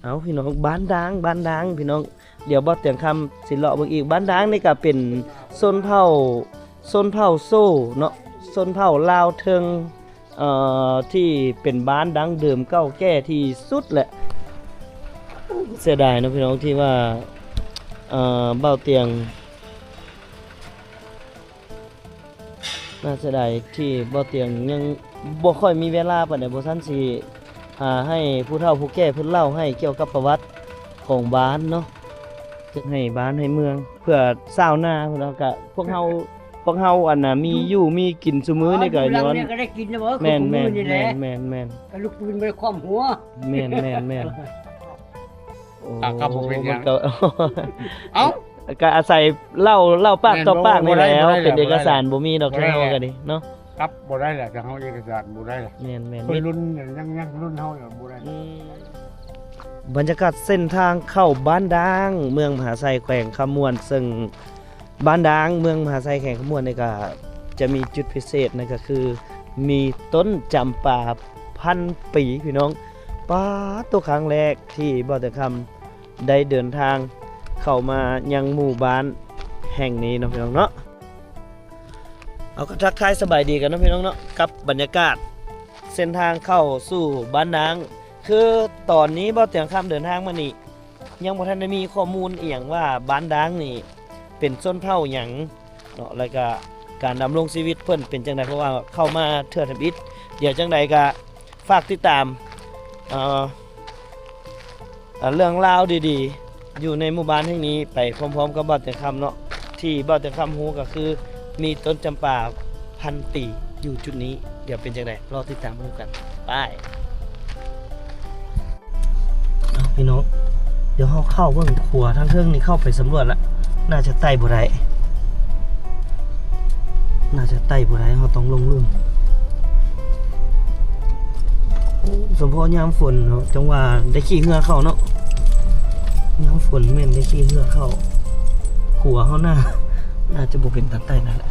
ເອົາ ພີ່ນ້ອງ ບ້ານດາງ ບ້ານດາງ ພີ່ນ້ອງ ດຽວບ່າວຕຽງຄຳຊິເລາະເບິ່ງອີກ. ບ້ານດາງນີ້ກະເປັນຊົນເຜົ່າ ຊົນເຜົ່າໂຊເນາະ ຊົນເຜົ່າລາວເທິງ ເອີ ທີ່ເປັນບ້ານດັ້ງເດີມເກົ່າແກ່ທີ່ສຸດແຫຼະ. ເສຍດາຍເນາະ ພີ່ນ້ອງ ທີ່ວ່າ ເອີ ບ່າວຕຽງ ໜ້າເສຍດາຍທີ່ບ່າວຕຽງຍັງບໍ່ຄ່ອຍມີເວລາປານໃດ, ບໍ່ຊັ້ນຊິຫາໃຫ້ຜູ້ເຖົ້າຜູ້ແກ່ເພິ່ນເລົ່າໃຫ້ກ່ຽວກັບປະຫວັດຂອງບ້ານເນາະ, ຈະໃຫ້ບ້ານໃຫ້ເມືອງ ເພື່ອຊາວນາເນາະ. ກະພວກເຮົາ ພວກເຮົາ ອັນນ່າ ມີຢູ່ມີກິນຊຸມື້ນີ້ກະຍ້ອນ ແມ່ນໆ ແມ່ນໆ ກະລູກປືນບໍ່ໄດ້ຄວາມຫົວ ແມ່ນໆ ໂອ້ ກະບໍ່ເປັນຫຍັງ ມັນກະ ເອົ້າ ກະອາໄສເລົ່າ ເລົ່າປາກຕໍ່ປາກນີ້ແຫຼະ ເປັນເອກະສານບໍ່ມີດອກ ທາງເຮົາກະດີເນາະ ກັບບໍ່ໄດ້ແຫຼະ ທາງເຮົາເອກະສານບໍ່ໄດ້ແຫຼະ ແມ່ນໆ ເພິ່ນລຸ້ນຍັງ ຍັງລຸ້ນເຮົາບໍ່ໄດ້. ອືມ ບັນຍາກາດເສັ້ນທາງເຂົ້າບ້ານດາງ ເມືອງມະຫາໄຊ ແຂວງຄຳມ່ວນ ເຊິ່ງ ບ້ານດາງ ເມືອງມະຫາໄຊ ແຂວງຄຳມ່ວນນີ້ກະຈະມີຈຸດພິເສດ ນັ້ນກະຄືມີຕົ້ນຈຳປາພັນປີ ພີ່ນ້ອງ. ປາດໂທ້ ຄັ້ງແລກທີ່ບ່າວຕຽງຄຳໄດ້ເດີນທາງເຂົ້າມາຍັງໝູ່ບ້ານແຫ່ງນີ້ເນາະ ພີ່ນ້ອງເນາະ. ເອົາ ກະທັກທາຍສະບາຍດີກັນເນາະ ພີ່ນ້ອງເນາະ ກັບບັນຍາກາດເສັ້ນທາງເຂົ້າສູ່ບ້ານດາງ. ຄືຕອນນີ້ບ່າວຕຽງຄຳເດີນທາງມານີ້ ຍັງບໍ່ທັນໄດ້ມີຂໍ້ມູນອີ່ຫຍັງວ່າບ້ານດາງນີ້ເປັນຊົນເຜົ່າຫຍັງເນາະ ແລ້ວກະການດຳລົງຊີວິດເພິ່ນເປັນຈັ່ງໃດ ເພາະວ່າເຂົ້າມາເທື່ອທຳອິດ. ດຽວຈັ່ງໃດກະຝາກຕິດຕາມ ເອີ ເລື່ອງລາວດີໆ ຢູ່ໃນໝູ່ບ້ານແຫ່ງນີ້ໄປພ້ອມໆກັບບ່າວຕຽງຄຳເນາະ. ທີ່ບ່າວຕຽງຄຳຮູ້ກະຄືມີຕົ້ນຈຳປາພັນປີຢູ່ຈຸດນີ້. ດຽວເປັນຈັ່ງໃດ ລໍຕິດຕາມເບິ່ງນຳກັນ ໄປ. ເອົາ ພີ່ນ້ອງ ດຽວເຮົາເຂົ້າເບິ່ງຂົວທາງເທິງນີ້ ເຂົ້າໄປສຳຫຼວດລະ ໜ້າຈະໄຕ່ບໍ່ໄດ້ ໜ້າຈະໄຕ່ບໍ່ໄດ້ ເຮົາຕ້ອງລົງລຸ່ມ. ໂອ້ ສະເພາະຍາມຝົນເນາະ ຈັ່ງວ່າໄດ້ຂີ່ເຮືອເຂົ້າເນາະ ຍາມຝົນແມ່ນໄດ້ຂີ່ເຮືອເຂົ້າ. ຂົວເຮົາໜ້າ ໜ້າຈະບໍ່ເປັນຕາໄຕ່ນັ້ນແຫຼະ.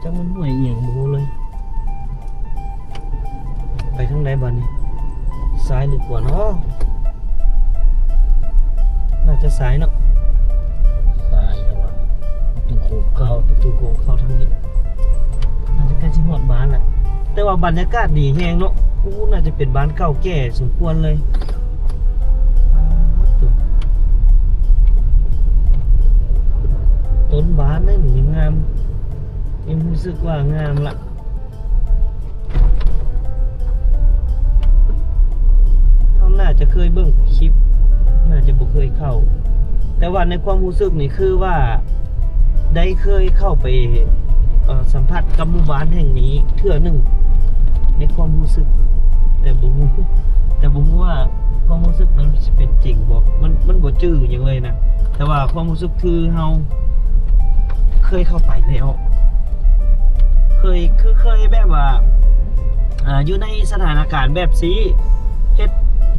ຈັກມັນຫ້ວຍອີ່ຫຍັງບໍ່ຮູ້ເລີຍ. ໄປທາງໃດບາດນີ້? ຊ້າຍຫຼືຂວາເນາະ? ໜ້າຈະຊ້າຍເນາະ ຊ້າຍ ແຕ່ວ່າປະຕູໂຂງເຂົ້າ ປະຕູໂຂງເຂົ້າທາງນີ້ ໜ້າຈະໃກ້ຊິຮອດບ້ານລະ ແຕ່ວ່າບັນຍາກາດດີແຮງເນາະ. ໂອ້ ໜ້າຈະເປັນບ້ານເກົ່າແກ່ສົມຄວນເລີຍ. ຕົ້ນບານນັ້ນຍັງງາມ ຍັງຮູ້ສຶກວ່າງາມລະ. ເຮົາໜ້າຈະເຄີຍເບິ່ງຄລິບ ໜ້າຈະບໍ່ເຄີຍເຂົ້າ ແຕ່ວ່າໃນຄວາມຮູ້ສຶກນີ້ຄືວ່າໄດ້ເຄີຍເຂົ້າໄປ ເອີ ສຳຜັດກັບໝູ່ບ້ານແຫ່ງນີ້ເທື່ອໜຶ່ງ ໃນຄວາມຮູ້ສຶກ ແຕ່ບໍ່ຮູ້ ແຕ່ບໍ່ຮູ້ວ່າຄວາມຮູ້ສຶກນັ້ນຊິເປັນຈິງບໍ່ ມັນ ມັນບໍ່ຈື່ຫຍັງເລີຍນະ ແຕ່ວ່າຄວາມຮູ້ສຶກຄືເຮົາເຄີຍເຂົ້າໄປແລ້ວ ເຄີຍ ຄືເຄີຍແບບວ່າ ອ່າ ຢູ່ໃນສະຖານະການແບບຊີ້ ເຮັດ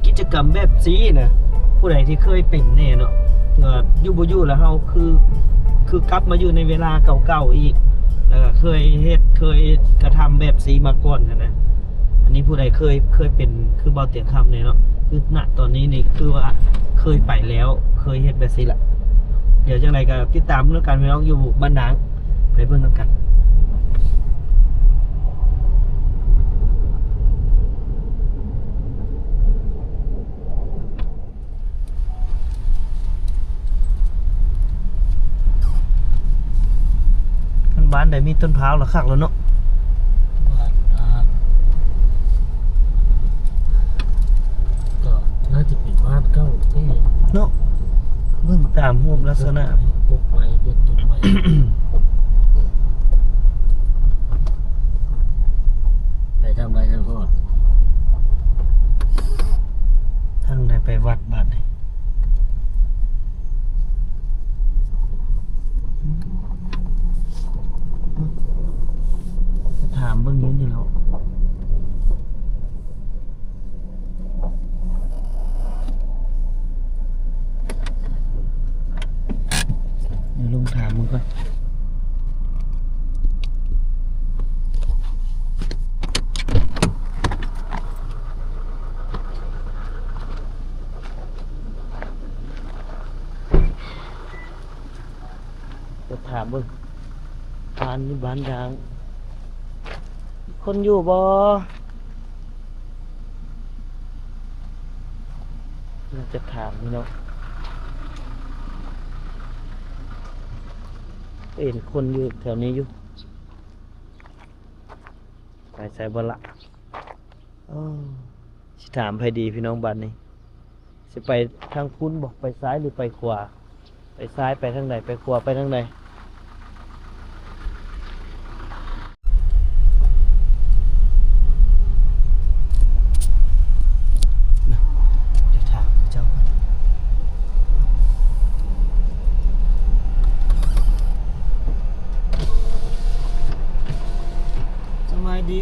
ກິດຈະກຳແບບຊີ້ນະ ຜູ້ໃດທີ່ເຄີຍເປັນແດ່ເນາະ ເອີ ຢູ່ບໍ່ຢູ່ລະເຮົາຄື ຄືກັບມາຢູ່ໃນເວລາເກົ່າໆອີກ ແລ້ວກະເຄີຍເຮັດ ເຄີຍກະທຳແບບຊີ້ມາກ່ອນຫັ້ນນະ. ອັນນີ້ຜູ້ໃດເຄີຍ ເຄີຍເປັນຄືບ່າວຕຽງຄຳແດ່ເນາະ ຄືນະຕອນນີ້ນີ້ຄືວ່າເຄີຍໄປແລ້ວ ເຄີຍເຮັດແບບຊີ້ລະ. ດຽວຈັ່ງໃດກະຕິດຕາມນຳກັນ ພີ່ນ້ອງ ຢູ່ບ້ານດາງ ໄປເບິ່ງນຳກັນ. ມັນບ້ານໃດມີຕົ້ນພ້າວລະຄັກແລ້ວເນາະ. ບ້ານ ບ້ານ ກໍໜ້າຈະເປັນບ້ານເກົ່າເນາະ ເບິ່ງຕາມຮູບລັກສະນະ ກົກໄມ້ ເບິ່ງຕົ້ນໄມ້ ໄປທາງໃດທາງຮອດ ທາງໃດໄປວັດບາດນີ້. ຖາມເບິ່ງຢູ່ນີ້ເນາະ. ຖາມເບິ່ງ ບ້ານນີ້ບ້ານດາງ ຄົນຢູ່ບໍ່? ໜ້າຈະຖາມຢູ່ເນາະ ເຫັນຄົນຢູ່ແຖວນີ້ຢູ່ ໄປໃສບໍ່ລະ? ເອີ ຊິຖາມໃຜດີພີ່ນ້ອງ ບາດນີ້ ຊິໄປທາງພຸ້ນບໍ່? ໄປຊ້າຍຫຼືໄປຂວາ? ໄປຊ້າຍໄປທາງໃດ? ໄປຂວາໄປທາງໃດ? ນະ ດຽວຖາມເຂົາເຈົ້າກ່ອນ. ສະບາຍດີ.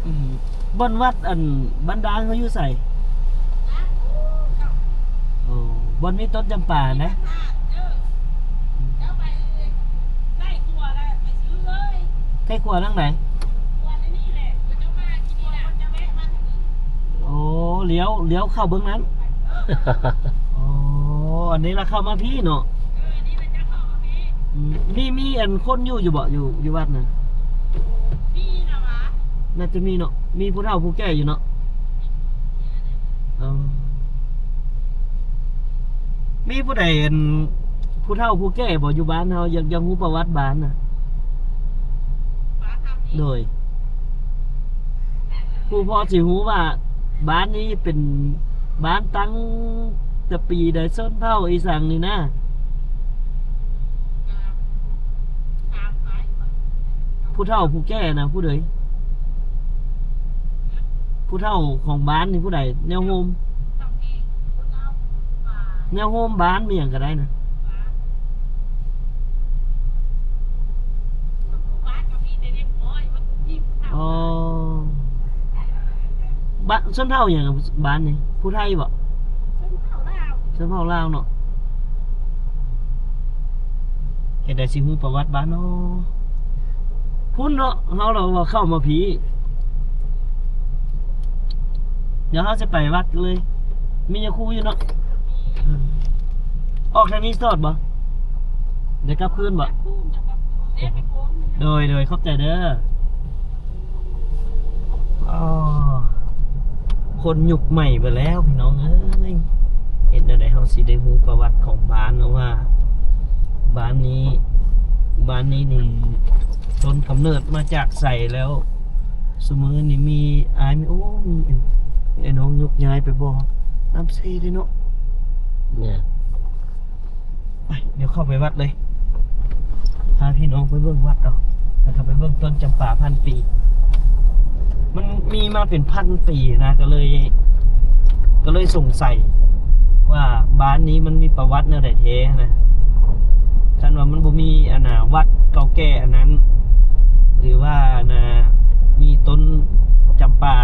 ອືມ ບ່ອນວັດອັນບ້ານດາງເຮົາຢູ່ໃສ? ໂອ້ ບ່ອນມີຕົ້ນຈຳປານະ? ໃກ້ຂົວທາງໃດ? ໂອ້ ລ້ຽວ ລ້ຽວເຂົ້າເບິ່ງນັ້ນ. ອໍ ອັນນີ້ລະເຂົ້າມາພີ້ເນາະ. ອືມ ມີ ມີອັນຄົນຢູ່ ຢູ່ບໍ່? ຢູ່ ຢູ່ວັດນະ? ໜ້າຈະມີເນາະ ມີຜູ້ເຖົ້າຜູ້ແກ່ຢູ່ເນາະ. ອໍ ມີຜູ້ໃດອັນ ຜູ້ເຖົ້າຜູ້ແກ່ບໍ່ ຢູ່ບ້ານເຮົາ ຢາກ ຢາກຮູ້ປະຫວັດບ້ານນະ? ໂດຍ ຜູ້ພໍຊິຮູ້ວ່າ ບ້ານນີ້ເປັນບ້ານຕັ້ງແຕ່ປີໃດ ຊົນເຜົ່າອີ່ສັງນີ້ນະ? ຜູ້ເຖົ້າຜູ້ແກ່ນະ ຜູ້ໃດ? ຜູ້ເຖົ້າຂອງບ້ານນີ້ຜູ້ໃດ? ແນວໂຮມ ແນວໂຮມບ້ານມີຫຍັງກະໄດ້ນະ? ອໍ ບ້ານ ຊົນເຜົ່າຫຍັງບ້ານນີ້? ຜູ້ໄທບໍ່? ຊົນເຜົ່າລາວ ຊົນເຜົ່າລາວເນາະ. ເຮັດໃດຊິຮູ້ປະຫວັດບ້ານເນາະ? ພຸ້ນເນາະ ເຮົາລະວ່າເຂົ້າມາພີ້. ດຽວເຮົາຊິໄປວັດເລີຍ ມີຍາຄູຢູ່ເນາະ. ອືມ ອອກທາງນີ້ສອດບໍ່? ໄດ້ກັບຄືນບໍ່? ໂດຍ ໂດຍ ຂອບໃຈເດີ. ອໍ ຄົນຍຸກໃໝ່ເບິດແລ້ວພີ່ນ້ອງເອີຍ. ເຮັດແນວໃດເຮົາຊິໄດ້ຮູ້ປະຫວັດຂອງບ້ານເນາະ ວ່າບ້ານນີ້ ບ້ານນີ້ນີ້ ຕົ້ນກຳເນີດມາຈາກໃສແລ້ວ? ຊຸມື້ນີ້ມີອ້າຍມີ ໂອ້ ມີ ເອີ ນ້ອງຍົກຍ້າຍໄປບໍ່? ນ້ຳເຊເດ້ເນາະ. ແມ່ນ. ໄປ ດຽວເຂົ້າໄປວັດເລີຍ ພາພີ່ນ້ອງໄປເບິ່ງວັດເອົາ ແລ້ວກໍໄປເບິ່ງຕົ້ນຈຳປາພັນປີ. ມັນມີມາເປັນພັນປີນະ ກໍເລີຍ ກໍເລີຍສົງໄສວ່າບ້ານນີ້ມັນມີປະຫວັດແນວໃດແທ້ນະ. ຄັນວ່າມັນບໍ່ມີອັນນ່າ ວັດເກົ່າແກ່ອັນນັ້ນ ຫຼືວ່າອັນນ່າ ມີຕົ້ນຈຳປາ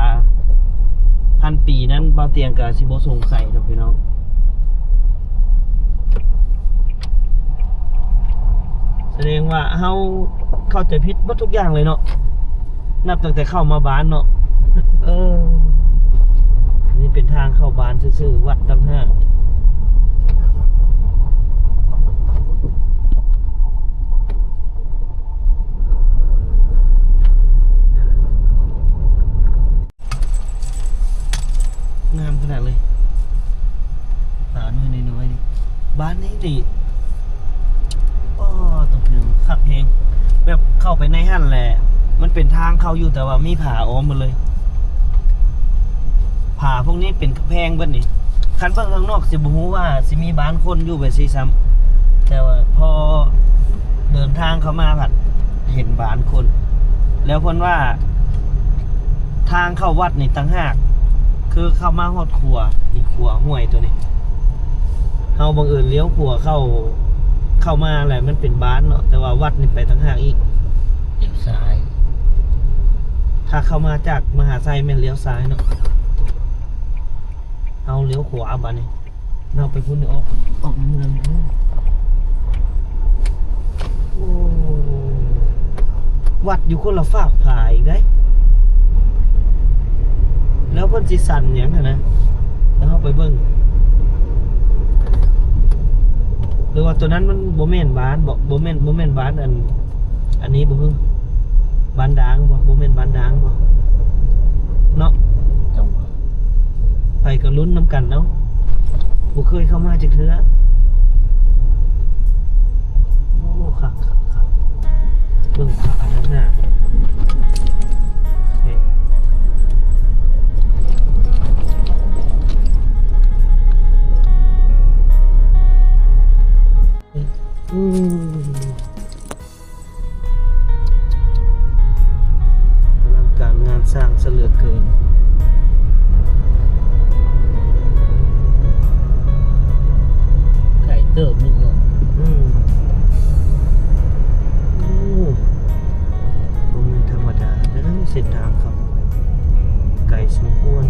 ພັນປີນັ້ນ ບ່າວຕຽງກໍຊິບໍ່ສົງໄສດອກພີ່ນ້ອງ. ສະແດງວ່າເຮົາເຂົ້າໃຈຜິດເບິດທຸກຢ່າງເລີຍເນາະ ນັບຕັ້ງແຕ່ເຂົ້າມາບ້ານເນາະ. ເອີ ນີ້ເປັນທາງເຂົ້າບ້ານຊື່ໆ ວັດຕ່າງຫາກ. ງາມຂະໜາດເລີຍ ປານ້ອຍນ້ອຍໆ ນີ້ ບ້ານນີ້ນີ້ ໂອ້ ຕ້ອງຖືຄັກແຮງ ແບບເຂົ້າໄປໃນຫັ້ນແຫຼະ ມັນເປັນທາງເຂົ້າຢູ່ ແຕ່ວ່າມີຜາອ້ອມໝົດເລີຍ. ຜາພວກນີ້ເປັນກຳແພງເບິດນີ້. ຄັນເບິ່ງທາງນອກຊິບໍ່ຮູ້ວ່າຊິມີບ້ານຄົນຢູ່ແບບຊີ້ຊ້ຳ ແຕ່ວ່າພໍເດີນທາງເຂົ້າມາພັດເຫັນບ້ານຄົນ. ແລ້ວເພິ່ນວ່າທາງເຂົ້າວັດນີ້ຕ່າງຫາກ ຄືເຂົ້າມາຮອດຂົວ ນີ້ຂົວຫ້ວຍໂຕນີ້ ເຮົາບັງເອີນລ້ຽວຂົວເຂົ້າ ເຂົ້າມາແລ້ວມັນເປັນບ້ານເນາະ ແຕ່ວ່າວັດນີ້ໄປຕ່າງຫາກອີກ ລ້ຽວຊ້າຍ. ຖ້າເຂົ້າມາຈາກມະຫາໄຊແມ່ນລ້ຽວຊ້າຍເນາະ. ເຮົາລ້ຽວຂວາບາດນີ້ ເຮົາໄປພຸ້ນ ອອກ ອອກໃນເມືອງ. ໂອ້ ວັດຢູ່ຄົນລະຟາກຜາອີກເດ້ ແລ້ວເພິ່ນຊິສັນຫຍັງຫັ້ນນະ ແລ້ວເຮົາໄປເບິ່ງ ຫຼືວ່າ ຕົວນັ້ນມັນບໍ່ແມ່ນບ້ານບໍ? ບໍ່ແມ່ນ ບໍ່ແມ່ນບ້ານອັນ ອັນນີ້ບໍ? ບ້ານດາງບໍ? ບໍ່ແມ່ນບ້ານດາງບໍເນາະ? ໄປກໍລຸ້ນນຳກັນເອົາ. ບໍ່ເຄີຍເຂົ້າມາຈັກເທື່ອ. ໂອ້ ຄັກໆໆ ເບິ່ງພະອັນນັ້ນນະ. ອືມ ອະລັງການງານສ້າງຊະເຫຼືອເກີນ. ໄກເຕີບໜຶ່ງເນາະ. ອືມ ໂອ້ ບໍ່ແມ່ນທຳມະດາເດີ ເສັ້ນທາງເຂົາໄກສົມຄວນ.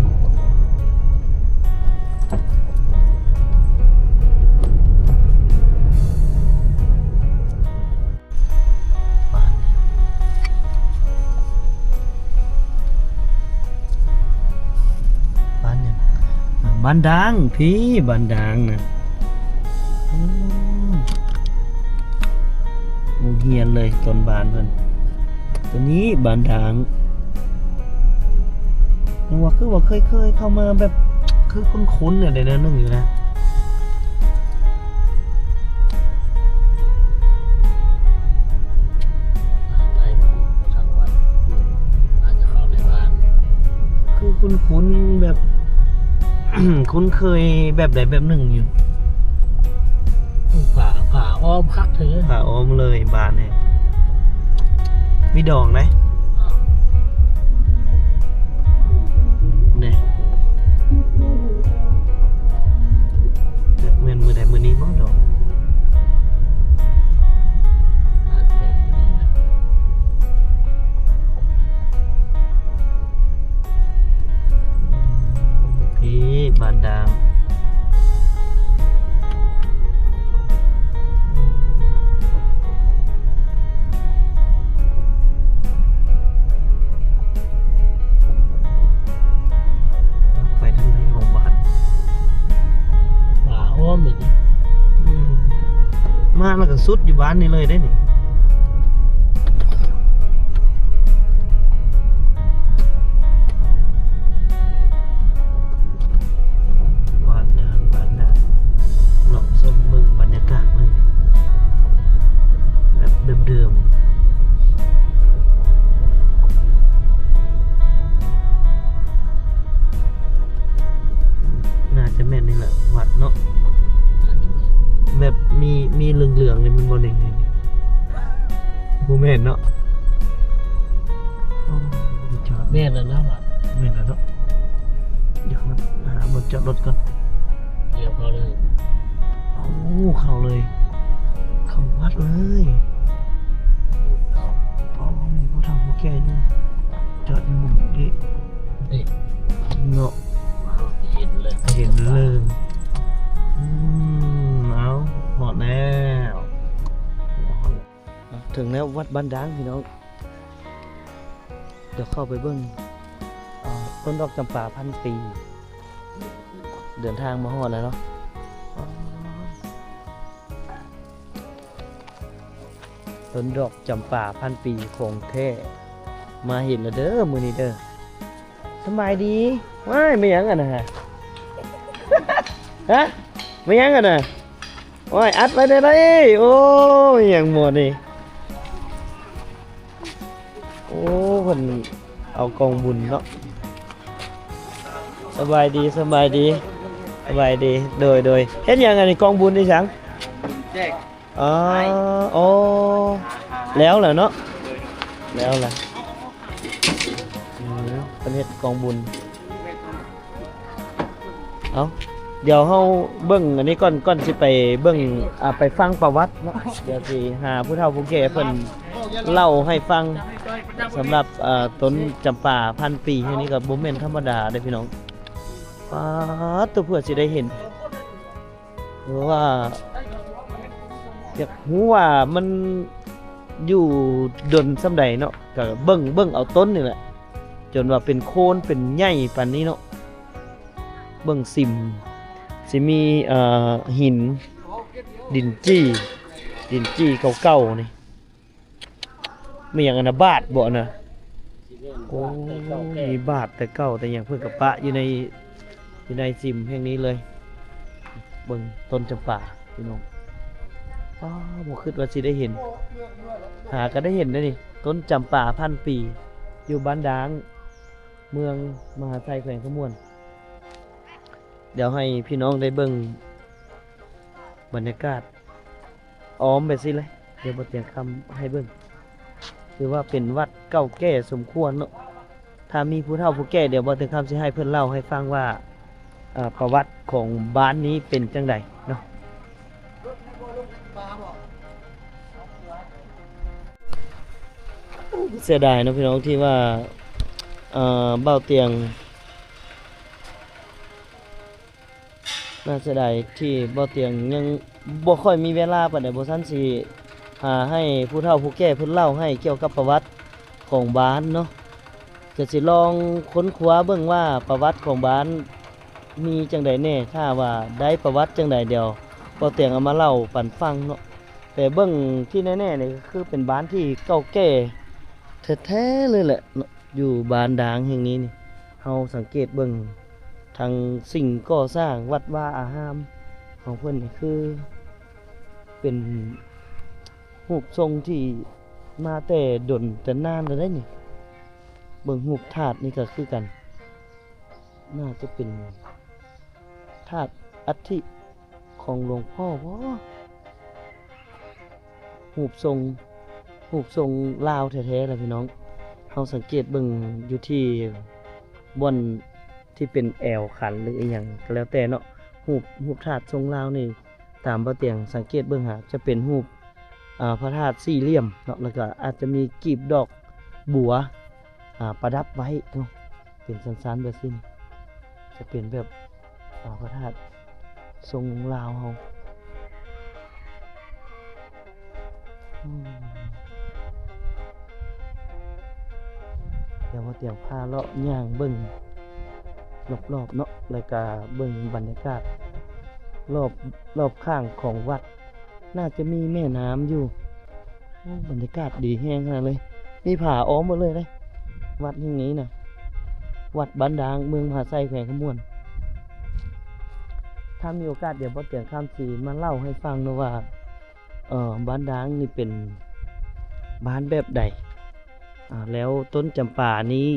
ບ້ານ ບ້ານຫຍັງ? ບ້ານດາງ ພີ້ ບ້ານດາງນະ. ໂອ້ ໂຮງຮຽນເລີຍ ຕົ້ນບ້ານເພິ່ນ. ຕົວນີ້ບ້ານດາງ ຍັງວ່າຄືວ່າເຄີຍໆເຂົ້າມາແບບ ຄືຄຸ້ນໆແນວໃດແນວໜຶ່ງຢູ່ນະ. ທາງໃດ ທາງວັດ ອືມ ອາດຈະເຂົ້າໃນບ້ານ ຄືຄຸ້ນໆແບບ ຄຸ້ນເຄີຍແບບໃດແບບໜຶ່ງຢູ່. ຜ້າ ຜ້າອ້ອມຄັກເທື່ອ ຜ້າອ້ອມເລີຍບ້ານນີ້ ມີດອງໄດ໋ ນີ້ ຈັກແມ່ນມື້ໃດມື້ນີ້ບໍ່ດອກ. ພີ້ ບ້ານດາງ ໄປທາງໃດຂອງບ້ານ? ປ່າອ້ອມອີກ ອືມ ມາແລ້ວກໍສຸດຢູ່ບ້ານນີ້ເລີຍເດ້ນີ້. ບ້ານດາງ ບ້ານດາງ ເລາະຊົມເບິ່ງບັນຍາກາດເລີຍ ແບບເດີມໆ. ໜ້າຈະແມ່ນນີ້ແຫຼະ ວັດເນາະ ແບບມີ ມີເຫຼືອງໆນີ້ແມ່ນບໍ່ນີ້? ນີ້ ນີ້ ບໍ່ແມ່ນເນາະ. ໂອ້ ໄດ້ຈອດ ແມ່ນແລ້ວນະ ແມ່ນແລ້ວເນາະ. ດຽວເຮົາຫາບ່ອນຈອດລົດກ່ອນ ດຽວເຂົ້າເລີຍ. ໂອ້ ເຂົ້າເລີຍ ເຂົ້າວັດເລີຍ. ອໍ ມີຜູ້ເຖົ້າຜູ້ແກ່ຢູ່ ຈອດຢູ່ໝ່ອງນີ້ ນີ້ ເນາະ ເຫັນເລີຍ ເຫັນເລີຍ. ອືມ ເອົາ ຮອດແລ້ວ. ເຖິງແລ້ວວັດບ້ານດາງພີ່ນ້ອງ ດຽວເຂົ້າໄປເບິ່ງ ອາ ຕົ້ນດອກຈຳປາພັນປີ. ເດີນທາງມາຮອດແລ້ວເນາະ. ອາ ຕົ້ນດອກຈຳປາພັນປີຂອງແທ້ ມາເຫັນແລ້ວເດີມື້ນີ້ເດີ. ສະບາຍດີ. ວ້າຍ ແມ່ນຫຍັງອັນນັ້ນຫະ? ຫະ? ແມ່ນຫຍັງອັນນັ້ນ? ໂອ້ຍ ອັດໄວ້ແດ່ໃດ. ໂອ້ຍ ຫຍັງໝໍນີ້? ໂອ້ ເພິ່ນເອົາກອງບຸນເນາະ. ສະບາຍດີ ສະບາຍດີ ສະບາຍດີ. ໂດຍ ໂດຍ. ເຮັດຫຍັງອັນນີ້? ກອງບຸນອີຫຍັງ? ແຈກ. ອໍ ໂອ້ ແລ້ວແຫຼະເນາະ ແລ້ວແຫຼະ. ອືມ ເພິ່ນເຮັດກອງບຸນ. ເອົ້າ ດຽວເຮົາເບິ່ງອັນນີ້ກ່ອນ ກ່ອນຊິໄປເບິ່ງ ອາ ໄປຟັງປະຫວັດເນາະ. ດຽວຊິຫາຜູ້ເຖົ້າຜູ້ແກ່ເພິ່ນເລົ່າໃຫ້ຟັງ. ສຳລັບ ເອີ ຕົ້ນຈຳປາພັນປີແຫ່ງນີ້ກໍບໍ່ແມ່ນທຳມະດາເດ້ພີ່ນ້ອງ. ປາດໂທ້ ເພື່ອຊິໄດ້ເຫັນ ເພາະວ່າຢາກຮູ້ວ່າມັນຢູ່ດົນສ່ຳໃດເນາະ ກໍເບິ່ງ ເບິ່ງເອົາຕົ້ນນີ້ແຫຼະ ຈົນວ່າເປັນໂຄນເປັນໃຫຍ່ປານນີ້ເນາະ. ເບິ່ງຊິມ ຊິມີ ເອີ ຫີນ ດິນຈີ່ ດິນຈີ່ເກົ່າໆນີ້ ມີຫຍັງອັນນະ ບາດບໍ່ນະ? ໂອ້ ມີບາດແຕ່ເກົ່າແຕ່ຫຍັງ ເພິ່ນກໍປະຢູ່ໃນ ຢູ່ໃນຊິມແຫ່ງນີ້ເລີຍ. ເບິ່ງຕົ້ນຈຳປາພີ່ນ້ອງ ອ້າ ບໍ່ຄິດວ່າຊິໄດ້ເຫັນ ຫາກໍໄດ້ເຫັນໄດ໋ນີ້ ຕົ້ນຈຳປາພັນປີ ຢູ່ບ້ານດາງ ເມືອງມະຫາໄຊ ແຂວງຄຳມ່ວນ. ດຽວໃຫ້ພີ່ນ້ອງໄດ້ເບິ່ງບັນຍາກາດອ້ອມແບບຊີ້ເລີຍ ດຽວບໍ່ຕຽງຄຳໃຫ້ເບິ່ງ ຖືວ່າເປັນວັດເກົ່າແກ່ສົມຄວນເນາະ. ຖ້າມີຜູ້ເຖົ້າຜູ້ແກ່ ດຽວບໍ່ຕຽງຄຳຊິໃຫ້ເພິ່ນເລົ່າໃຫ້ຟັງວ່າ ເອີ ປະຫວັດຂອງບ້ານນີ້ເປັນຈັ່ງໃດເນາະ. ເສຍດາຍເນາະພີ່ນ້ອງ ທີ່ວ່າ ເອີ ບ່າວຕຽງ ໜ້າເສຍດາຍທີ່ບ່າວຕຽງຍັງບໍ່ຄ່ອຍມີເວລາປານໃດ ບໍ່ຊັ້ນຊິຫາໃຫ້ຜູ້ເຖົ້າຜູ້ແກ່ເພິ່ນເລົ່າໃຫ້ກ່ຽວກັບປະຫວັດຂອງບ້ານເນາະ. ຈະຊິລອງຄົ້ນຄວ້າເບິ່ງວ່າປະຫວັດຂອງບ້ານມີຈັ່ງໃດແດ່ ຖ້າວ່າໄດ້ປະຫວັດຈັ່ງໃດ ດຽວບ່າວຕຽງເອົາມາເລົ່າປັນຟັງເນາະ. ແຕ່ເບິ່ງທີ່ແນ່ໆນີ້ ກໍຄືເປັນບ້ານທີ່ເກົ່າແກ່ແທ້ໆເລີຍແຫຼະເນາະ. ຢູ່ບ້ານດາງແຫ່ງນີ້ນີ້ ເຮົາສັງເກດເບິ່ງທັງສິ່ງກໍ່ສ້າງວັດວາອາຮາມຂອງເພິ່ນນີ້ ຄືເປັນຮູບຊົງທີ່ມາແຕ່ດົນແຕ່ນານແລ້ວເດ້ນີ້. ເບິ່ງຮູບທາດນີ້ກໍຄືກັນ ໜ້າຈະເປັນທາດອັດຖິຂອງຫຼວງພໍ່ບໍ? ຮູບຊົງ ຮູບຊົງລາວແທ້ໆລະພີ່ນ້ອງ. ເຮົາສັງເກດເບິ່ງຢູ່ທີ່ບ່ອນທີ່ເປັນແອວຂັນ ຫຼືອີ່ຫຍັງກໍແລ້ວແຕ່ເນາະ ຮູບ ຮູບທາດຊົງລາວນີ້ ຕາມບ່າວຕຽງສັງເກດເບິ່ງຫາ ຈະເປັນຮູບ ອາ ພະທາດສີ່ຫຼ່ຽມເນາະ ແລ້ວກໍອາດຈະມີກີບດອກບົວ ອາ ປະດັບໄວ້ເນາະ ເປັນຊັ້ນໆແບບຊີ້ ຈະເປັນແບບ ອາ ພະທາດຊົງລາວເຮົາ. ອືມ ດຽວບ່າວຕຽງພາເລາະຍ່າງເບິ່ງ ລອບໆເນາະ ແລ້ວກະເບິ່ງບັນຍາກາດລອບ ລອບຂ້າງຂອງວັດ. ໜ້າຈະມີແມ່ນ້ຳຢູ່. ໂອ້ ບັນຍາກາດດີແຮງຂະໜາດເລີຍ. ມີຜາອ້ອມໝົດເລີຍເດ້ ວັດແຫ່ງນີ້ນະ ວັດບ້ານດາງ ເມືອງມະຫາໄຊ ແຂວງຄຳມ່ວນ. ຖ້າມີໂອກາດ ດຽວບ່າວຕຽງຄຳຊິມາເລົ່າໃຫ້ຟັງເນາະວ່າ ເອີ ບ້ານດາງນີ້ເປັນບ້ານແບບໃດ ອາ ແລ້ວຕົ້ນຈຳປານີ້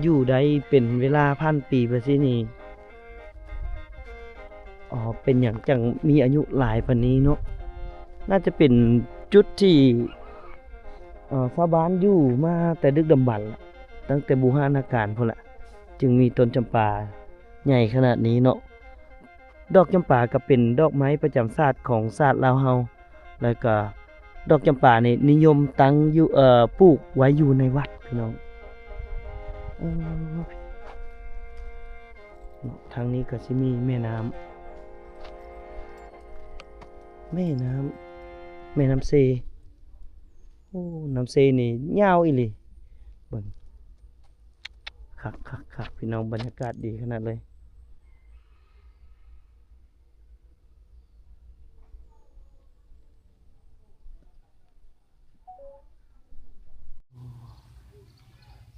ຢູ່ໄດ້ເປັນເວລາພັນປີແບບຊີ້ນີ້ ອໍ ເປັນຫຍັງຈັ່ງມີອາຍຸຫຼາຍປານນີ້ເນາະ? ໜ້າຈະເປັນຈຸດທີ່ ເອີ ຊາວບ້ານຢູ່ມາແຕ່ດຶກດຳບັນລະ ຕັ້ງແຕ່ບູຮານະການພຸ້ນລະ ຈຶ່ງມີຕົ້ນຈຳປາໃຫຍ່ຂະໜາດນີ້ເນາະ. ດອກຈຳປາກໍເປັນດອກໄມ້ປະຈຳຊາດຂອງຊາດລາວເຮົາ ແລ້ວກໍດອກຈຳປານີ້ນິຍົມຕັ້ງຢູ່ ເອີ່ ປູກໄວ້ຢູ່ໃນວັດພີ່ນ້ອງ. ເອີ ທາງນີ້ກໍຊິມີແມ່ນ້ຳ ແມ່ນ້ຳ ແມ່ນ້ຳເຊ. ໂອ້ ນ້ຳເຊນີ້ຍາວອີ່ຫຼີ ເບິ່ງ ຄັກໆໆ ພີ່ນ້ອງ ບັນຍາກາດດີຂະໜາດເລີຍ.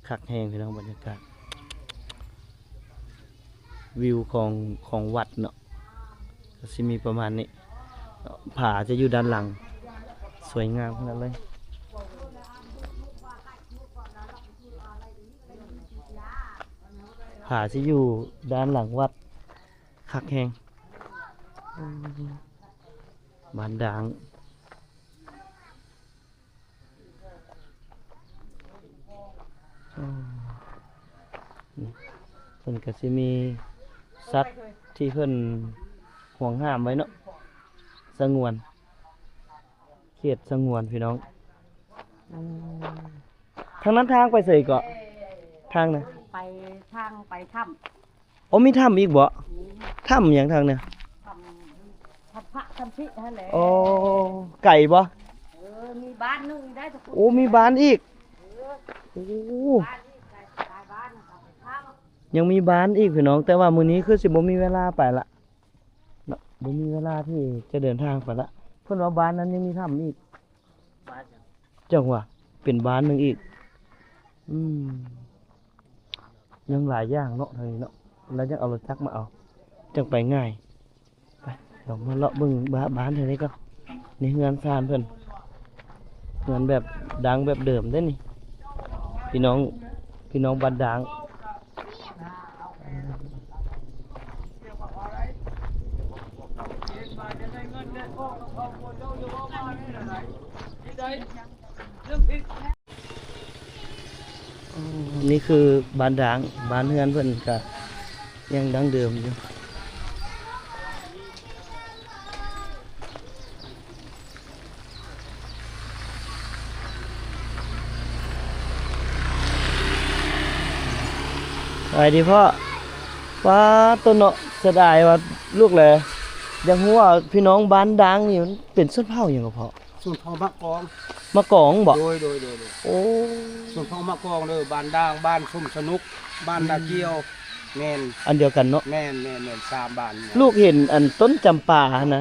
ຄັກແຮງພີ່ນ້ອງ ບັນຍາກາດ ວິວຂອງ ຂອງວັດເນາະ ກໍຊິມີປະມານນີ້ເນາະ. ຜາຈະຢູ່ດ້ານຫຼັງ ສວຍງາມຂະໜາດເລີຍ. ຜາຊິຢູ່ດ້ານຫຼັງວັດ ຄັກແຮງ ບ້ານດາງ. ອືມ ນີ້ເພິ່ນກໍຊິມີສັດທີ່ເພິ່ນຫວງຫ້າມໄວ້ເນາະ ສະຫງວນ ເຂດສະຫງວນພີ່ນ້ອງ. ອືມ ທາງນັ້ນທາງໄປໃສເກາະ? ທາງນະ ໄປ ທາງໄປຖ້ຳ. ໂອ້ ມີຖ້ຳອີກບໍ່? ມີ ຖ້ຳຫຍັງທາງນີ້? ຖ້ຳ ຖ້ຳພະ ຖ້ຳພິຫັ້ນແຫຼະ. ໂອ້ ໄກບໍ່? ເອີ ມີບ້ານໜຶ່ງໄດ້. ໂອ້ ມີບ້ານອີກ. ເອີ ໂອ້ ບ້ານອີກ ຫຼາຍ ຫຼາຍບ້ານນະ ຖ້ຳ ຍັງມີບ້ານອີກພີ່ນ້ອງ ແຕ່ວ່າມື້ນີ້ຄືຊິບໍ່ມີເວລາໄປລະເນາະ. ບໍ່ມີເວລາທີ່ຈະເດີນທາງໄປລະ. ເພິ່ນວ່າບ້ານນັ້ນຍັງມີຖ້ຳອີກ. ບ້ານຫຍັງ? ຈັ່ງວ່າເປັນບ້ານໜຶ່ງອີກ. ອືມ ຍັງຫຼາຍຢ່າງເນາະທາງນີ້ເນາະ. ແລ້ວຍັງເອົາລົດຈັກມາເອົາ ຈັ່ງໄປງ່າຍ. ໄປ ດຽວມາເລາະເບິ່ງບ້ານ ບ້ານທາງນີ້ກ່ອນ. ນີ້ເຮືອນຊານເພິ່ນ ເຮືອນແບບດັງແບບເດີມເດ້ນີ້ ພີ່ນ້ອງ ພີ່ນ້ອງບ້ານດາງ. ອໍ ນີ້ຄືບ້ານດາງ ບ້ານເຮືອນເພິ່ນກະຍັງດັ້ງເດີມຢູ່. ສະບາຍດີພໍ່. ປ້າໂຕເນາະ ເສຍດາຍວ່າລູກແຫຼ ຢາກຮູ້ວ່າພີ່ນ້ອງບ້ານດາງນີ້ມັນເປັນຊົນເຜົ່າຫຍັງກໍພໍ່? ຊົນເຜົ່າມະກອງ. ມະກອງບໍ? ໂດຍ ໂດຍ ໂດຍ ໂດຍ. ໂອ້ ຊົນເຜົ່າມະກອງເດີ ບ້ານດາງ ບ້ານສົມສະໜຸກ ບ້ານນາກ່ຽວ. ແມ່ນ ອັນດຽວກັນເນາະ. ແມ່ນ ແມ່ນ ແມ່ນ ສາມບ້ານ. ລູກເຫັນອັນຕົ້ນຈຳປາຫັ້ນນະ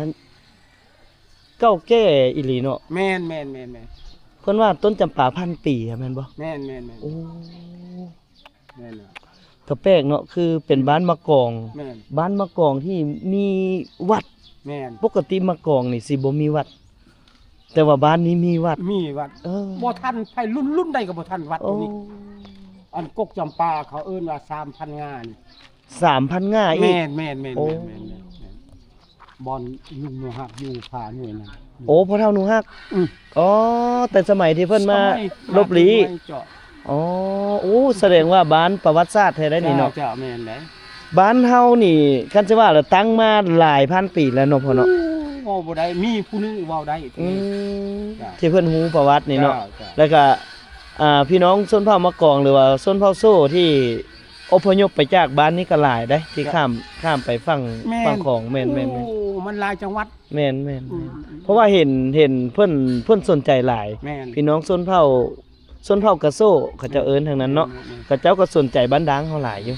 ເກົ່າແກ່ອີ່ຫຼີເນາະ. ແມ່ນ ແມ່ນ ແມ່ນ ແມ່ນ. ເພິ່ນວ່າຕົ້ນຈຳປາພັນປີ ແມ່ນບໍ່? ແມ່ນ ແມ່ນ ແມ່ນ. ໂອ້ ແມ່ນແລ້ວ. ກະແປກເນາະ ຄືເປັນບ້ານມະກອງ. ແມ່ນ. ບ້ານມະກອງທີ່ມີວັດ. ແມ່ນ. ປົກກະຕິມະກອງນີ້ຊິບໍ່ມີວັດ ແຕ່ວ່າບ້ານນີ້ມີວັດ. ມີວັດ. ເອີ ບໍ່ທັນໃຜ ລຸ້ນ ລຸ້ນໃດກໍບໍ່ທັນວັດຕົວນີ້. ໂອ້ ອັນກົກຈຳປາເຂົາເອີ້ນວ່າສາມພັນງ່ານີ້. ສາມພັນງ່າອີກ. ແມ່ນ ແມ່ນ ແມ່ນ. ໂອ້ ແມ່ນ ແມ່ນ ແມ່ນ. ບ່ອນລຸງໜູຮັກຢູ່ຜາໜ່ວຍນັ້ນ. ໂອ້ ພໍ່ເຖົ້າໜູຮັກ. ອື ອໍ ແຕ່ສະໄໝທີ່ເພິ່ນມາ ສະໄໝ ຫຼົບຫຼີ້. ອໍ ໂອ້ ສະແດງວ່າບ້ານປະຫວັດສາດແທ້ໄດ໋ນີ້ເນາະ. ເຈົ້າ ເຈົ້າ ແມ່ນໄດ໋. ບ້ານເຮົານີ້ ຄັນຊິວ່າລະຕັ້ງມາຫຼາຍພັນປີແລ້ວເນາະພໍ່ເນາະ. ໂອ້ ເວົ້າບໍ່ໄດ້ ມີຜູ້ໜຶ່ງເວົ້າໄດ້. ອື ເຈົ້າ ທີ່ເພິ່ນຮູ້ປະຫວັດນີ້ເນາະ. ເຈົ້າ ເຈົ້າ. ແລ້ວກະ ອ່າ ພີ່ນ້ອງຊົນເຜົ່າມະກອງ ຫຼືວ່າຊົນເຜົ່າໂຊທີ່ ອົບພະຍົບໄປຈາກບ້ານນີ້ກໍຫຼາຍເດ້ ທີ່ຂ້າມ ຂ້າມໄປຝັ່ງ ແມ່ນ ຝັ່ງຂອງ. ແມ່ນໆໆ. ໂອ້ ມັນຫຼາຍຈັງຫວັດ. ແມ່ນໆ. ອືມໆໆ. ເພາະວ່າເຫັນ ເຫັນເພິ່ນ ເພິ່ນສົນໃຈຫຼາຍ. ແມ່ນ. ພີ່ນ້ອງຊົນເຜົ່າ ຊົນເຜົ່າກະໂຊ ເຂົາເຈົ້າເອີ້ນທາງນັ້ນເນາະ. ແມ່ນໆໆ. ເຂົາເຈົ້າກໍສົນໃຈບ້ານດາງເຮົາຫຼາຍຢູ່.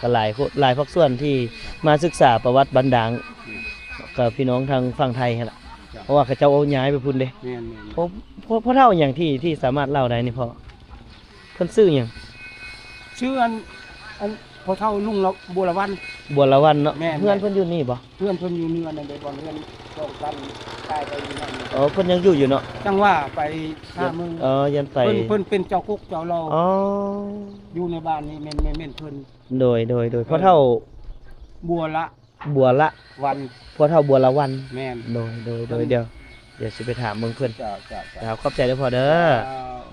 ກໍຫຼາຍຄົນ ຫຼາຍພາກສ່ວນທີ່ມາສຶກສາປະຫວັດບ້ານດາງ. ແມ່ນ. ກໍພີ່ນ້ອງທາງຝັ່ງໄທຫັ້ນລະ. ເຈົ້າ. ເພາະວ່າເຂົາເຈົ້າຍ້າຍໄປພຸ້ນເດ້. ແມ່ນໆໆ. ເພາະ ເພາະ ເພາະເຖົ້າຫຍັງທີ່ ທີ່ສາມາດເລົ່າໄດ້ນີ້ພໍ່? ເພິ່ນຊື່ຫຍັງ? ຊື່ອັນ ອັນພໍ່ເຖົ້າລຸງລະ ບົວລະວັນ. ບົວລະວັນເນາະ. ແມ່ນໆ. ເຮືອນເພິ່ນຢູ່ນີ້ບໍ? ເຮືອນເພິ່ນຢູ່ເໜືອນັ້ນເດ້ ບ່ອນເຮືອນສອງຊັ້ນ ກາຍໄປຢູ່ນັ້ນ. ອໍ ເພິ່ນຍັງຢູ່ຢູ່ເນາະ. ຈັ່ງວ່າໄປຫາເບິ່ງ. ອໍ ຢ້ານໄປ. ເພິ່ນ ເພິ່ນເປັນເຈົ້າກົກເຈົ້າເຫຼົ່າ. ອໍ ຢູ່ໃນບ້ານນີ້ແມ່ນ ແມ່ນ ແມ່ນເພິ່ນ. ໂດຍ ໂດຍ ໂດຍ. ເອີ ພໍ່ເຖົ້າ ບົວລະ ບົວລະວັນ. ພໍ່ເຖົ້າບົວລະວັນ. ແມ່ນ. ໂດຍ ໂດຍ ໂດຍ. ເອີ ດຽວ ດຽວຊິໄປຖາມເບິ່ງເພິ່ນ. ເຈົ້າ ເຈົ້າ ເຈົ້າ. ເຈົ້າ ຂອບໃຈເດີພໍ່ເດີ.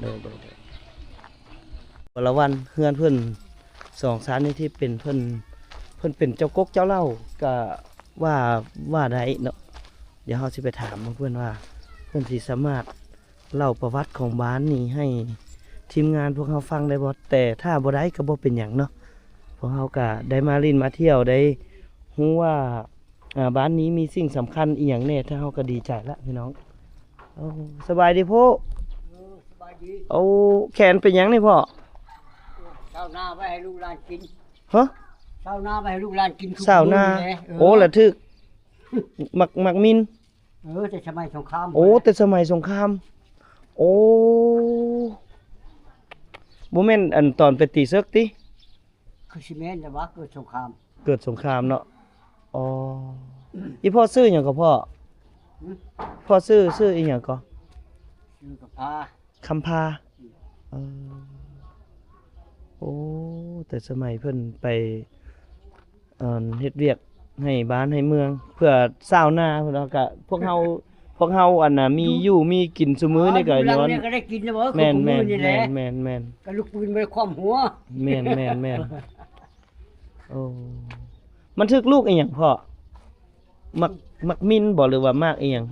ເຈົ້າ. ໂດຍ ໂດຍ ໂດຍ. ບົວລະວັນ ເຮືອນເພິ່ນສອງຊັ້ນນີ້ທີ່ເປັນເພິ່ນ ເພິ່ນເປັນເຈົ້າກົກເຈົ້າເຫຼົ່າ ກະວ່າ ວ່າໄດ້ເນາະ. ດຽວເຮົາຊິໄປຖາມເບິ່ງເພິ່ນວ່າ ເພິ່ນຊິສາມາດ ເລົ່າປະຫວັດຂອງບ້ານນີ້ໃຫ້ທີມງານພວກເຮົາຟັງໄດ້ບໍ່? ແຕ່ຖ້າບໍ່ໄດ້ກໍບໍ່ເປັນຫຍັງເນາະ, ພວກເຮົາກໍໄດ້ມາຫຼິ້ນມາທ່ຽວ ໄດ້ຮູ້ວ່າ ອາ ບ້ານນີ້ມີສິ່ງສຳຄັນອີ່ຫຍັງແດ່, ທາງເຮົາກໍດີໃຈລະພີ່ນ້ອງ. ໂອ້ ສະບາຍດີພໍ່. ເອີ ສະບາຍດີ. ໂອ້ ແຂນເປັນຫຍັງນີ້ພໍ່? ຊາວນາໄວ້ໃຫ້ລູກຫຼານກິນ. ຮະ? ຊາວນາໄວ້ໃຫ້ລູກຫຼານກິນ. ຊາວນາ. ເອີ ໂອ້ ລະຖືກ ໝາກ ໝາກມິນ. ເອີ ແຕ່ສະໄໝສົງຄາມ. ໂອ້ ແຕ່ສະໄໝສົງຄາມ. ໂອ້ ບໍ່ແມ່ນອັນຕອນໄປຕີເສິກຕິ? ຄືຊິແມ່ນແຕ່ວ່າເກີດສົງຄາມ. ເກີດສົງຄາມເນາະ. ອໍ ອີພໍ່ຊື່ຫຍັງກໍພໍ່? ຫຶ? ພໍ່ຊື່ ຊື່ອີຫຍັງກໍ? ຊື່ຄຳພາ. ຄຳພາ. ເອີ ໂອ້ ແຕ່ສະໄໝເພິ່ນໄປ ອັນ ເຮັດວຽກໃຫ້ບ້ານໃຫ້ເມືອງ ເພື່ອຊາວນາພຸ້ນເນາະ. ກະພວກເຮົາ ພວກເຮົາ ອັນນ່າ ມີຢູ່ມີກິນຊຸມື້ນີ້ກະຍ້ອນ ແມ່ນໆ ແມ່ນໆ ແມ່ນ. ກະລູກປືນບໍ່ໄດ້ຄວ່ຳຫົວ. ແມ່ນໆໆ. ໂອ້ ມັນຖືກລູກອີຫຍັງພໍ່? ໝາກ ໝາກມິນບໍ ຫຼືວ່າໝາກອີ່ຫຍັງ?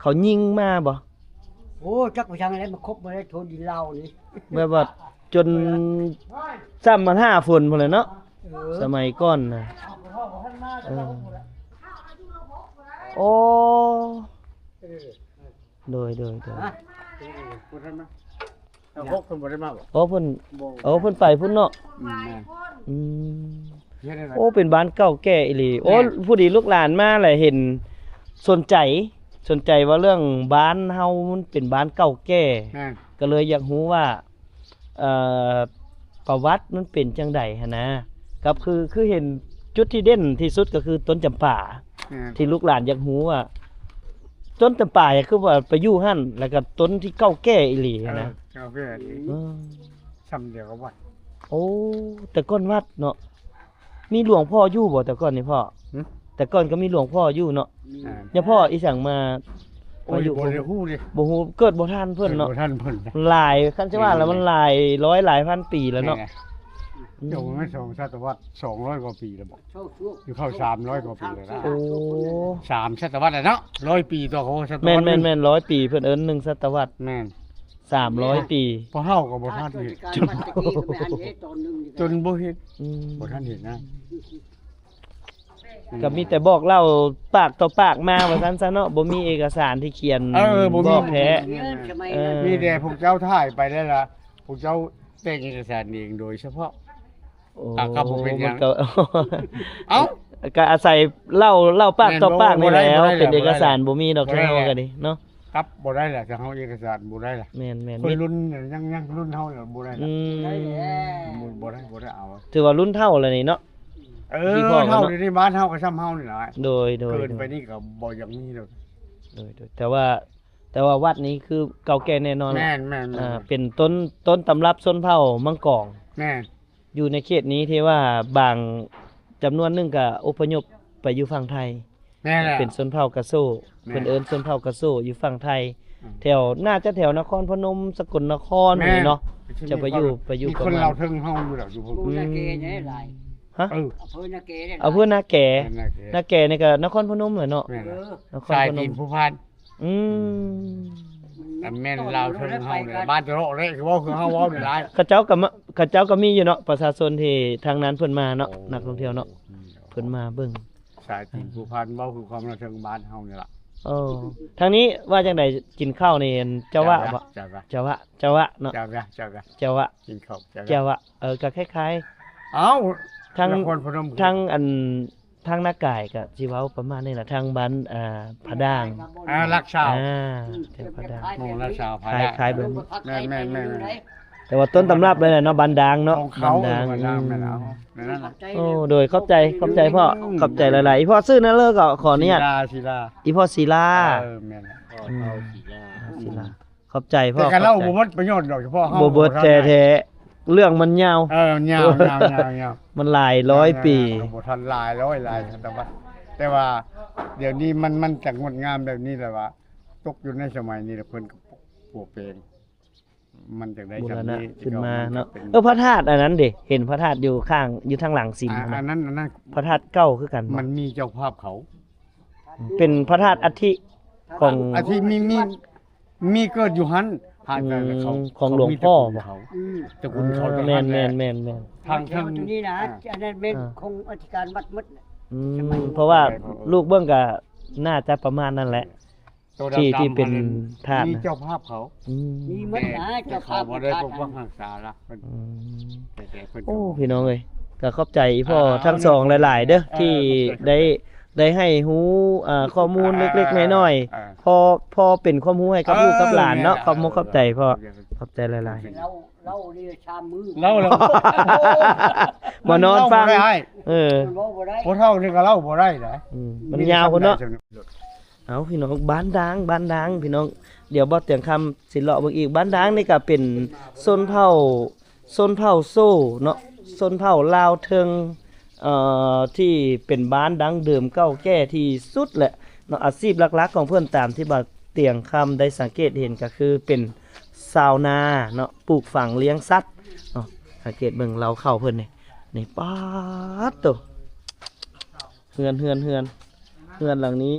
ເຂົາຍິງມາບໍ? ໂອ້ ຈັກໄປທາງໃດ ມາຄົບມາໄດ້ໂທນດິນລາວນີ້ ແບບວ່າຈົນຊ້ຳມາຖ້າຝົນພຸ້ນແຫຼະເນາະ. ເອີ ສະໄໝກ່ອນນະ. ເອີ ໂອ້ ເອີ ໂດຍ ໂດຍ ໂດຍ. ຮະ? ເອີ ບໍ່ທັນມາ. ເຈົ້າກົກເພິ່ນບໍ່ໄດ້ມາບໍ? ອໍ ເພິ່ນ ບໍ່ ອໍ ເພິ່ນໄປພຸ້ນເນາະ. ອືມ ແມ່ນ. ອືມ ເຮັດແນວໃດ? ໂອ້ ເປັນບ້ານເກົ່າແກ່ອີ່ຫຼີ. ໂອ້ ແມ່ນ ຜູ້ດີລູກຫຼານມາແຫຼະ ເຫັນ ສົນໃຈ ສົນໃຈວ່າເລື່ອງບ້ານເຮົາມັນເປັນບ້ານເກົ່າແກ່ ແມ່ນ ກໍເລີຍຢາກຮູ້ວ່າ ເອີ ປະຫວັດມັນເປັນຈັ່ງໃດຫັ້ນນະ. ກໍຄື ຄືເຫັນຈຸດທີ່ເດັ່ນທີ່ສຸດກໍຄືຕົ້ນຈຳປາ ແມ່ນ ທີ່ລູກຫຼານຢາກຮູ້ວ່າ ຕົ້ນຈຳປາຄືວ່າໄປຢູ່ຫັ້ນ ແລ້ວກໍຕົ້ນທີ່ເກົ່າແກ່ອີ່ຫຼີຫັ້ນນະ. ເອີ ເກົ່າແກ່ອີ່ຫຼີ ເອີ ຊ່ຳດຽວກັບວັດ. ໂອ້ ແຕ່ກ່ອນວັດເນາະ. ມີຫຼວງພໍ່ຢູ່ບໍ່ແຕ່ກ່ອນນີ້ພໍ່? ຫຶ? ແຕ່ກ່ອນກໍມີຫຼວງພໍ່ຢູ່ເນາະ. ມີ ອ່າ ແລ້ວພໍ່ອີ່ຫຍັງມາ ໂອ້ຍ ມາຢູ່ ບໍ່ໄດ້ຮູ້ເດ້ ບໍ່ຮູ້ ເກີດບໍ່ທັນເພິ່ນເນາະ. ເກີດບໍ່ທັນເພິ່ນ ຫຼາຍ ຄັນຊິວ່າແລ້ວມັນຫຼາຍຮ້ອຍຫຼາຍພັນປີແລ້ວເນາະ. ແມ່ນແຫຼະ ອືມ ເຈົ້າແມ່ນສອງສະຕະວັດ ສອງຮ້ອຍກວ່າປີແລ້ວບໍ? ຢູ່ເຂົ້າສາມຮ້ອຍກວ່າປີແລ້ວນະ. ໂອ້ ສາມສະຕະວັດແລ້ວເນາະ ຮ້ອຍປີຕໍ່ເຂົາສະຕະວັດ. ແມ່ນໆໆ ຮ້ອຍປີ ເພິ່ນເອີ້ນໜຶ່ງສະຕະວັດ ແມ່ນ ສາມຮ້ອຍປີ. ພວກເຮົາກໍບໍ່ທັນເຮັດ ຈົນບໍ່ເຮັດ ອືມ ບໍ່ທັນເຮັດນະ. ອືມ ກໍມີແຕ່ບອກເລົ່າປາກຕໍ່ປາກມາວ່າຊັ້ນຊະເນາະ ບໍ່ມີເອກະສານທີ່ຂຽນ ເອີ ບໍ່ມີ ບອກແທ້. ເອີ ມີແຕ່ພວກເຈົ້າຖ່າຍໄປແລ້ວລະ ພວກເຈົ້າແຕ່ງເອກະສານເອງໂດຍສະເພາະ. ໂອ້ ກໍ ກໍບໍ່ເປັນຫຍັງ ມັນກໍ ເອົ້າ ກໍອາໄສເລົ່າ ເລົ່າປາກຕໍ່ປາກນີ້ແຫຼະ. ແມ່ນ ບໍ່ ບໍ່ໄດ້ ບໍ່ໄດ້ ເປັນເອກະສານ ບໍ່ໄດ້ ບໍ່ມີດອກ ບໍ່ໄດ້ ເຮົາກໍດີເນາະ. ກັບບໍ່ໄດ້ແຫຼະ ຖ້າເຮົາເອກະສານບໍ່ໄດ້ລະ. ແມ່ນໆ ຄົນລຸ້ນຍັງ ຍັງລຸ້ນເຮົາລະບໍ່ໄດ້ລະ. ອືມ ບໍ່ໄດ້ ບໍ່ໄດ້ເອົາ. ຖືວ່າລຸ້ນເຖົ້າແລ້ວນີ້ເນາະ. ເອີ ເຖົ້າດຽວນີ້ບ້ານເຮົາກໍຊ່ຳເຮົານີ້ລະ. ໂດຍໆ ເກີນໄປນີ້ກໍບໍ່ຢາກມີດອກ. ໂດຍໆ ແຕ່ວ່າ ແຕ່ວ່າວັດນີ້ຄືເກົ່າແກ່ແນ່ນອນ. ແມ່ນໆໆ ອ່າ ເປັນຕົ້ນ ຕົ້ນຕຳລັບຊົນເຜົ່າມັງກອງ. ແມ່ນ ຢູ່ໃນເຂດນີ້ທີ່ວ່າບາງຈຳນວນໜຶ່ງກໍອົບພະຍົບໄປຢູ່ຝັ່ງໄທ. ແມ່ນແຫຼະ ເປັນຊົນເຜົ່າກາໂຊ. ແມ່ນ ເພິ່ນເອີ້ນຊົນເຜົ່າກາໂຊຢູ່ຝັ່ງໄທ. ອືມ ແຖວ ໜ້າຈະແຖວນະຄອນພະນົມ ສະກົນນະຄອນ ແມ່ນ ນີ້ເນາະ. ເຈົ້າໄປຢູ່ ໄປຢູ່ ມີຄົນລາວເທິງເຮົາຢູ່ແຫຼະ ຢູ່ພຸ້ນ. ອືມ ອຳເພອນາເກເດ້ຫຼາຍ. ຮະ? ເອີ ອຳເພອນາເກເດ້ຫຼາຍ. ອຳເພອນາແກ ນາແກ ນາແກນີ້ກໍນະຄອນພະນົມແຫຼະເນາະ. ແມ່ນແຫຼະ ນະຄອນພະນົມ ສາຍຕີນພູພານ. ອືມ ແມ່ນລາວເທິງເຮົານີ້ ບ້ານຕະເລາະເດ້ ຄືເວົ້າ ຄືເຮົາເວົ້ານີ້ຫຼາຍ. ເຂົາເຈົ້າກໍມາ ເຂົາເຈົ້າກໍມີຢູ່ເນາະ ປະຊາຊົນທີ່ທາງນັ້ນເພິ່ນມາເນາະ. ໂອ້ ນັກທ່ອງທ່ຽວເນາະ ເພິ່ນມາເບິ່ງ. ສາຍຕີນພູພານ ເວົ້າຄືຄວາມລະເທິງບ້ານເຮົານີ້ລະ. ເອີ ທາງນີ້ວ່າຈັ່ງໃດ? ກິນເຂົ້ານີ້ ອັນ ຈະວະບໍ? ຈະວະ ຈະວະ ຈະວະເນາະ. ຈະວະ ຈະວະ ຈະວະ ກິນເຂົ້າ ຈະວະ ຈະວະ. ເອີ ກໍຄ້າຍໆ ເອົ້າ ທາງ ນະຄອນພະນົມ ທາງ ອັນ ທາງນາກາຍກໍຊິເວົ້າປະມານນີ້ລະ ທາງບ້ານ ອ່າ ຜາດ່າງ ອ່າ ຫຼັກຊາວ ອ່າ ແຖວຜາດ່າງ ໂອ້ ຫຼັກຊາວ ຜາດ່າງ ຄ້າຍໆແບບນີ້. ແມ່ນໆໆ ແຕ່ວ່າຕົ້ນຕຳລັບເລີຍແຫຼະເນາະ ບ້ານດ່າງເນາະ. ບ້ານດ່າງ ບ້ານດ່າງ ອືມ ແມ່ນເອົາ ແມ່ນນັ້ນລະ. ໂອ້ ໂດຍ ຂອບໃຈ ຂອບໃຈພໍ່ ຂອບໃຈຫຼາຍໆ. ອີ່ພໍ່ຊື່ແນວເລີກໍຂໍອະນຸຍາດ ສີລາ ສີລາ ອີ່ພໍ່ສີລາ. ເອີ ແມ່ນ ອືມ ສີລາ ສີລາ. ຂອບໃຈພໍ່ ແຕ່ກໍເລົ່າບໍ່ໝົດປະໂຫຍດດອກ ສະເພາະເຮົາ ບໍ່ເບິດແທ້ໆ ເລື່ອງມັນຍາວ. ເອີ ມັນຍາວ ຍາວ ຍາວ ຍາວ ມັນຫຼາຍຮ້ອຍປີ ຍາວ ຍາວ ບໍ່ທັນຫຼາຍຮ້ອຍ ຫຼາຍ ອືມ ສະຕະວັດ. ແຕ່ວ່າດຽວນີ້ມັນ ມັນຈະງົດງາມແບບນີ້ແຫຼະວ່າ ຕົກຢູ່ໃນສະໄໝນີ້ລະ ເພິ່ນກໍປົວແປງ ມັນຈັ່ງໃດ ບູລະນະຂຶ້ນມາເນາະ. ເອີ ພະທາດອັນນັ້ນເດ ເຫັນພະທາດຢູ່ຂ້າງ ຢູ່ທາງຫຼັງສິມ ອ່າ ຫັ້ນນະ ອັນນັ້ນ ອັນນັ້ນ ພະທາດເກົ່າຄືກັນບໍ? ມັນມີເຈົ້າພາບເຂົາ ເປັນພະທາດອັດຖິຂອງ ອັດຖິມີ ມີ ມີເກີດຢູ່ຫັ້ນ ຫາກແຕ່ເຂົາ ອືມ ຂອງຫຼວງພໍ່ບໍ? ເຂົາມີຕະກຸນເຂົາ ອືມ ຕະກຸນເຂົາ ເອີ ແຕ່ຫັ້ນແຫຼະ ແມ່ນໆໆໆ. ທາງ ທາງ ຕົວນີ້ນະ ອ່າ ອັນນັ້ນແມ່ນ ອ່າ ຂອງອະທິການວັດໝົດແຫຼະ. ອືມ ສະໄໝ ເພາະວ່າລູກເບິ່ງກໍໜ້າຈະປະມານນັ້ນແຫຼະ ທີ່ ທີ່ເປັນທາດ ມີເຈົ້າພາບເຂົາ ອືມ ມີໝົດນະ ເຈົ້າພາບ ແຕ່ເຂົາບໍ່ໄດ້ປົກປັກຮັກສາລະ ອືມ ແຕ່ ແຕ່ເພິ່ນ ໂອ້ ກໍ ພີ່ນ້ອງເອີຍ ກໍຂອບໃຈອີ່ພໍ່ ອ່າ ທັງສອງຫຼາຍໆເດີ ເອີ ທີ່ ຂອບໃຈ ໄດ້ ໄດ້ໃຫ້ຮູ້ ອ່າ ຂໍ້ມູນເລັກໆນ້ອຍໆ ອ່າ ພໍ ພໍເປັນຄວາມຮູ້ໃຫ້ກັບ ເອີ ລູກກັບຫຼານເນາະ. ແມ່ນ ຂອບມຸກຂອບໃຈພໍ່ ຂອບໃຈຫຼາຍໆ. ເລົ່າ ເລົ່ານີ້ຊາມມື້ ເລົ່າແລ້ວ ມານອນຟັງ ເລົ່າບໍ່ໄດ້ ເອີ ມັນເວົ້າບໍ່ໄດ້ ຜູ້ເຖົ້ານີ້ກໍເລົ່າບໍ່ໄດ້ນະ ອືມ ມັນຍາວພຸ້ນເນາະ. ເອົາ ພີ່ນ້ອງ ບ້ານດ່າງ ບ້ານດ່າງ ພີ່ນ້ອງ ດຽວບ່າວຕຽງຄຳຊິເລາະເບິ່ງອີກ. ບ້ານດ່າງນີ້ກໍເປັນຊົນເຜົ່າ ຊົນເຜົ່າໂຊເນາະ ຊົນເຜົ່າລາວເທິງ ເອີ ທີ່ເປັນບ້ານດັ້ງເດີມເກົ່າແກ່ທີ່ສຸດແຫຼະເນາະ. ອາຊີບຫຼັກໆຂອງເພິ່ນ ຕາມທີ່ບ່າວຕຽງຄຳໄດ້ສັງເກດເຫັນ ກໍຄືເປັນຊາວນາເນາະ ປູກຝັງລ້ຽງສັດເນາະ. ສັງເກດເບິ່ງເລົ້າເຂົ້າເພິ່ນນີ້ ນີ້ ປາດໂຕ ເຮືອນ ເຮືອນ ເຮືອນ ເຮືອນຫຼັງນີ້